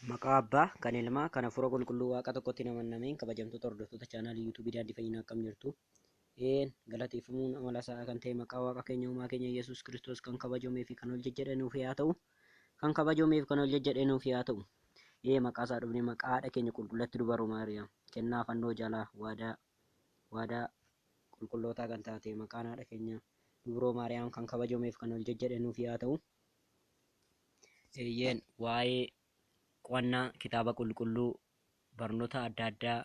Maqaa Abbaa, kan Ilmaa, kan Hafuura Qulqulluu Waaqa tokkotti namannameen kabajamtoota hordoftoota chaanaalii yuutuubii Daandii Fayyinaa akkam jirtu? Een galateeffamuun amala isaa kan ta'e maqaa Waaqa keenya uumaa keenya Yesuus Kiristoos kan kabajamee fi kan ol jejjedhe nuuf haa ta'u. Kan kabajamee fi kan ol jejjedhe nuuf haa ta'u. Ee maqaa isaa dhufne maqaa haadha keenya qulqullatti dubaroo Maariyaam kennaa fannoo jalaa waadaa waadaa qulqullootaa kan taate maqaan haadha keenya dubroo Maariyaam kan kabajamee fi kan ol jejjedhe nuuf haa ta'u. Eeyyeen waa'ee qo'annaa kitaaba qulqulluu barnoota adda addaa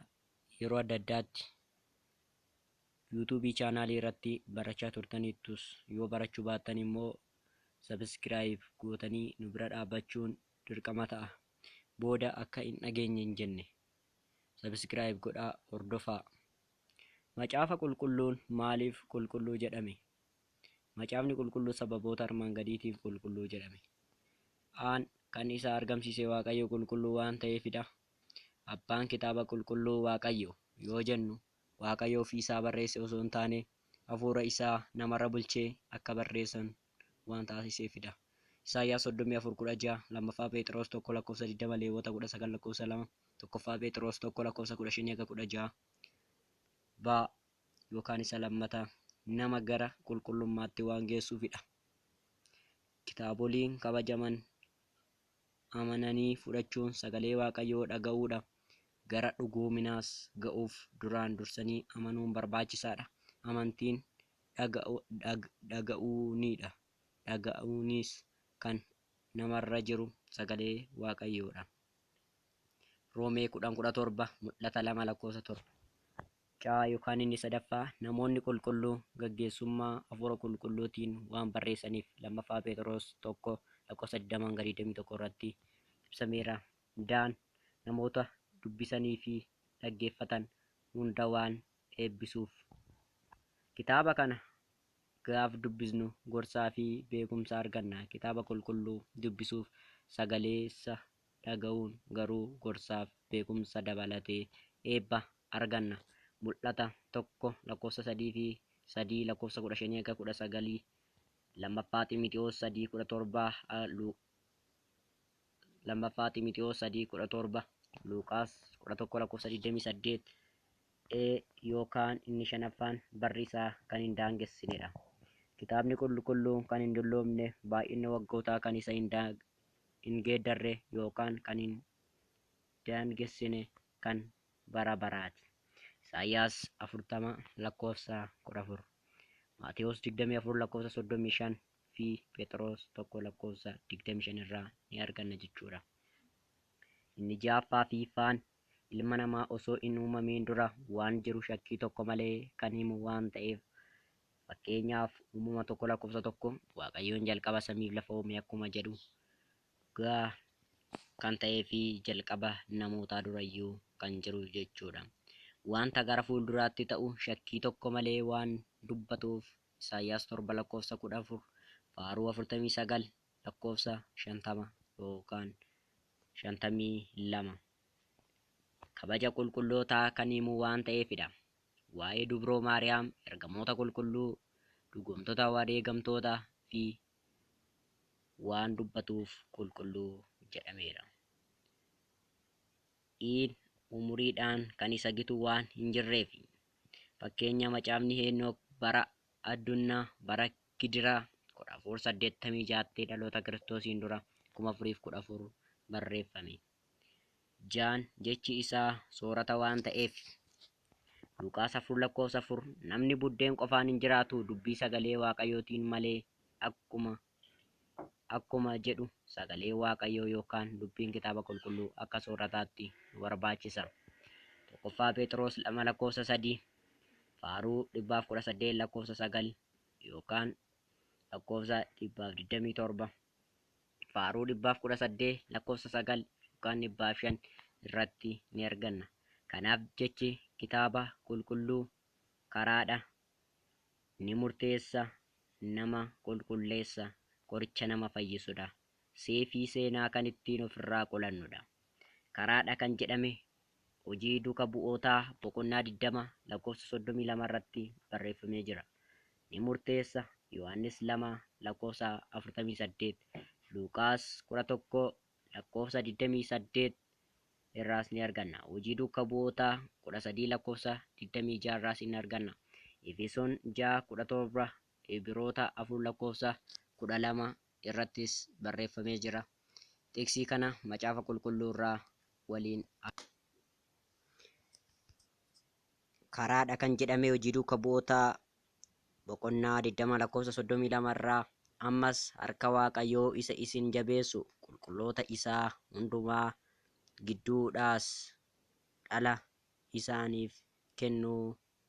yeroo adda addaatti yuutuubii chaanaalii irratti barachaa turtaniittus yoo barachuu baattan immoo sabiskiraayib gootanii nu bira dhaabbachuun dirqama ta'a. Booda akka hin dhageenye hin jenne sabiskiraayib godhaa hordofaa. Macaafa qulqulluun maaliif qulqulluu jedhame? Macaafni qulqulluu sababoota armaan gadiitiif qulqulluu jedhame. Aan kan isa argamsiise Waaqayyo qulqulluu waan ta'eefidha. Abbaan kitaaba qulqulluu Waaqayyo yoo jennu Waaqayyo ofii isaa barreesse osoo hin taane hafuura isaa namarra bulchee akka barreessan waan taasiseefidha. Isaayyaas 34:16, 2ffaa Pheexiroos 1 lakkoofsa 20, Leewwota 19 lakkoofsa 2, 1ffaa Pheexiroos 1 lakkoofsa 15 haga 16, B yookaan isa lammataa nama gara qulqullummaatti waan geessuufidha. Kitaaboliin kabajaman amananii fudhachuun sagalee Waaqayyoo dhaga'uudha. Gara dhugoominaas ga'uuf duraan dursanii amanuun barbaachisaadha. Amantiin dhaga'uunidha. Dhaga'uunis kan namarra jiru sagalee Waaqayyoodha. Roomee 10:17, Mul'ata 2 lakkoofsa 7. C yookaan inni sadaffaa namoonni qulqulluu gaggeessummaa hafuura qulqulluutiin waan barreessaniif 2ffaa Pheexiroos 1 lakkoofsa 20 hanga 21 irratti ibsameera. Daan namoota dubbisanii fi dhaggeeffatan hunda waan eebbisuuf. Kitaaba kana gaaf dubbisnu gorsaa fi beekumsa arganna. Kitaaba qulqulluu dubbisuuf sagaleessa dhaga'uun garuu gorsaaf beekumsa dabalatee eebba arganna. Mul'ata 1 lakkoofsa 3 fi 3 lakkoofsa 15 hanga 19, 2ffaa Ximitiyoos 3 17, 2ffaa Ximitiyoos 3 17, Luqaas 11 lakkoofsa 28. E yookaan inni shanaffaan barri isaa kan hin daangessinedha. Kitaabni qulqulluun kan hin dulloomne, baay'inni waggootaa kan isa hin geeddarre yookaan kan hin daangessine kan bara baraati. Isaayyaas 40 lakkoofsa 14, Maatewos 24 lakkoofsa 35 fi Phexros 1 lakkoofsa 25 irraa ni arganna jechuudha. Inni ja'affaa fi ffaan ilma namaa osoo hin uumamiin dura waan jiru shakkii tokko malee kan himu waan ta'eef fakkeenyaaf uumama 1 lakkoofsa 1 Waaqayyoon jalqaba samiif lafa uume akkuma jedhu dhugaa kan ta'ee fi jalqaba namootaa durayyuu kan jiru jechuudha. Wanta gara fuulduraatti ta'u shakkii tokko malee waan dubbatuuf Isaayyaas 7 lakkoofsa 14, Faaruu 49 lakkoofsa 50 yookaan 52. Kabaja qulqullootaa kan himu waan ta'eefidha. Waa'ee Dubroo Maariyaam, ergamoota qulqulluu, dhugoomtota wareegamtoota fi waan dubbatuuf qulqulluu jedhameera. Iin umuriidhaan kan isa gitu waan hin jirreefi. Fakkeenya Macaafni Heenook bara Addunnaa bara Gidiraa 1486tti dhaloota Kiristoosiin dura 4014 barreeffame. Jaan jechi isaa soorata waan ta'eef. Luqaas 4 lakkoofsa 4 Namni buddeen qofaan hin jiraatu dubbii sagalee Waaqayyootiin malee akkuma akkuma jedhu sagalee Waaqayyoo yookaan dubbiin kitaaba qulqulluu akka soorataatti nu barbaachisa. 1ffaa Pheexiroos 2 lakkoofsa 3, Faaruu 118 lakkoofsa 9 yookaan lakkoofsa 127, Faaruu 118 lakkoofsa 9 yookaan 105 irratti ni arganna. Kanaaf jechi kitaaba qulqulluu karaadha, ni murteessa, nama qulqulleessa, qoricha nama fayyisudha. Seefii seenaa kan ittiin ofirraa qolannudha. Karaadha kan jedhame Hojii Duuka Bu'ootaa boqonnaa 20 lakkoofsa 32 irratti barreeffamee jira. Ni murteessa Yohaannis 2 lakkoofsa 48, Luqaas 11 lakkoofsa 28 irraas ni arganna. Hojii duuka bu'ootaa 13 lakkoofsa 26 irraas ni arganna. Efesoon 6 17, Ibroota 4 lakkoofsa 12 irrattis barreeffamee jira. Xiqsii kana macaafa qulqulluu irraa waliin karaadha kan jedhame hojii duuka bu'ootaa boqonnaa 20 lakkoofsa 32 irraa, ammas harka Waaqayyoo isa isin jabeessu qulqulloota isaa hundumaa gidduudhaas dhala isaaniif kennuu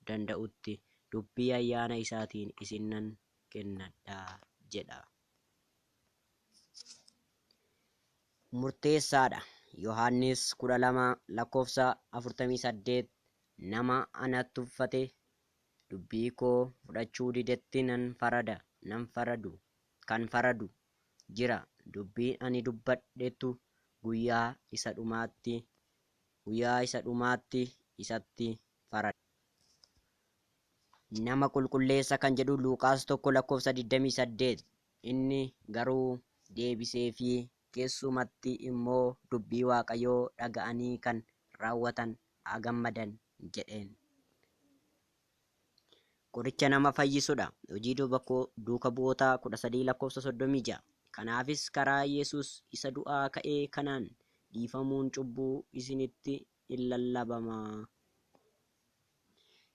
danda'utti dubbii ayyaana isaatiin isin nan kennadha jedha. Murteessaadha. Yohaannis 12 lakkoofsa 48, nama ana tuffate dubbii koo fudhachuu didetti nan farada nan faradu kan faradu jira, dubbiin ani dubbadhetu guyyaa isa dhumaatti isatti farada. Nama qulqulleessa kan jedhu Luuqaas 1 lakkoofsa 28, inni garuu deebiseefii, keessumatti immoo dubbii Waaqayyoo dhaga'anii kan raawwatan haa gammadan jedheen. Qoricha nama fayyisudha. Hojii duuka bu'ootaa 13 lakkoofsa 36. Kanaafis karaa Yesuus isa du'aa ka'ee kanaan dhiifamuun cubbuu isinitti in lallabama.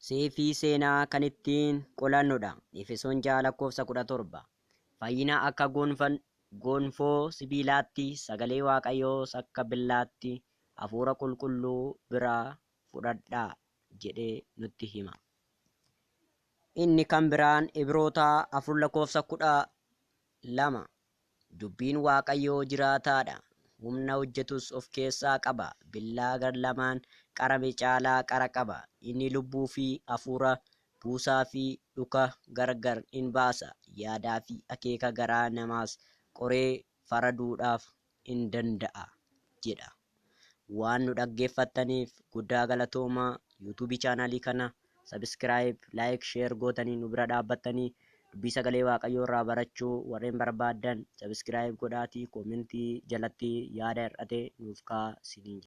Seefii seenaa kan ittiin qolannudha. Efesoon 6 lakkoofsa 17. Fayyina akka gonfoo sibiilaatti, sagalee Waaqayyoos akka billaatti hafuura qulqulluu biraa fudhadhaa jedhee nutti hima. Inni kan biraan Ibroota 4 lakkoofsa 12, dubbiin Waaqayyoo jiraataadha, humna hojjetus of keessaa qaba, billaa gar lamaan qarame caalaa qara qaba. Inni lubbuu fi hafuura, buusaa fi dhuka gargar in baasa, yaadaa fi akeeka garaa namaas qoree faraduudhaaf in danda'a jedha. Waan nu dhaggeeffattaniif guddaa galatoomaa. Yuutuubii chaanaalii kana subscribe, like, share gootanii nu bira dhaabbattanii dubbii sagalee Waaqayyoo irraa barachuu warreen barbaaddan subscribe godhaatii koomentii jalatti yaada hir'ate nuuf kaa'aa isiniin jedha.